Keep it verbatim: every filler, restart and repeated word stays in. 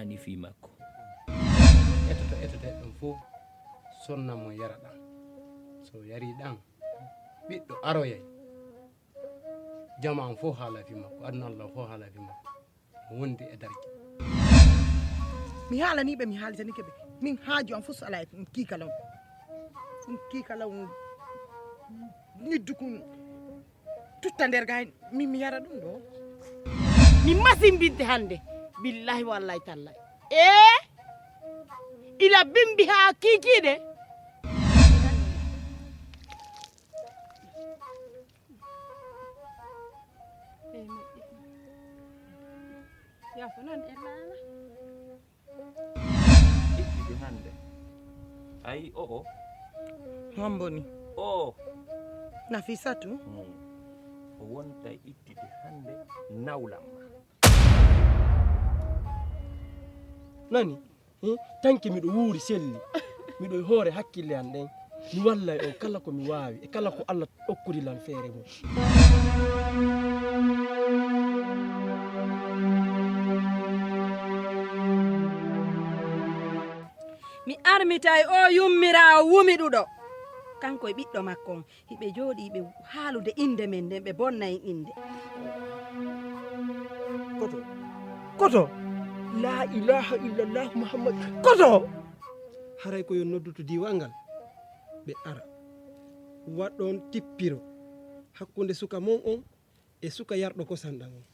Ni fii makko. Etoto etoto ɗum fof sonna mo yara ɗan. So yari ɗan, ɓiɗɗo aroyay. Jama an fof haala fii makko, aduna Allah fof haala fii makko. Wondi e darje. Mi haalanii ɓe, mi haalitanike ɓe. Min haaju am fof so alaa e kiika law. Ɗum kiika law. Niddu kun tutta nder gay, min mi yara ɗum ɗo. Mi masimbinte hannde. Billahi wallahi tallahi. E ila bimbi haa kiikiiɗe. Yafo nan e laala. Ittude hannde. Ay, o'o. Hombo ni? O. Nafisatu? Hmm. O wontay ittude hannde nawlam ma. Nani? Hi, tanke miɗo wuuri selli. Miɗo e hoore hakkille an ɗen. Mi wallay on kala ko mi waawi e kala ko Allah okkuri lan feere mum. Mi armitay o yummiraawo wumiɗuɗo, kanko e ɓiɗɗo makko on, hiɓe jooɗi hiɓe haalude innde men nden, ɓe bonna en innde. Koto? Koto? La ilaha illallah Muhammad. Koto? Haray ko yo noddutu diiwal ngal, ɓe ara. Waɗon tippiro hakkunde suka mon on e suka yarɗo kosan ɗan on.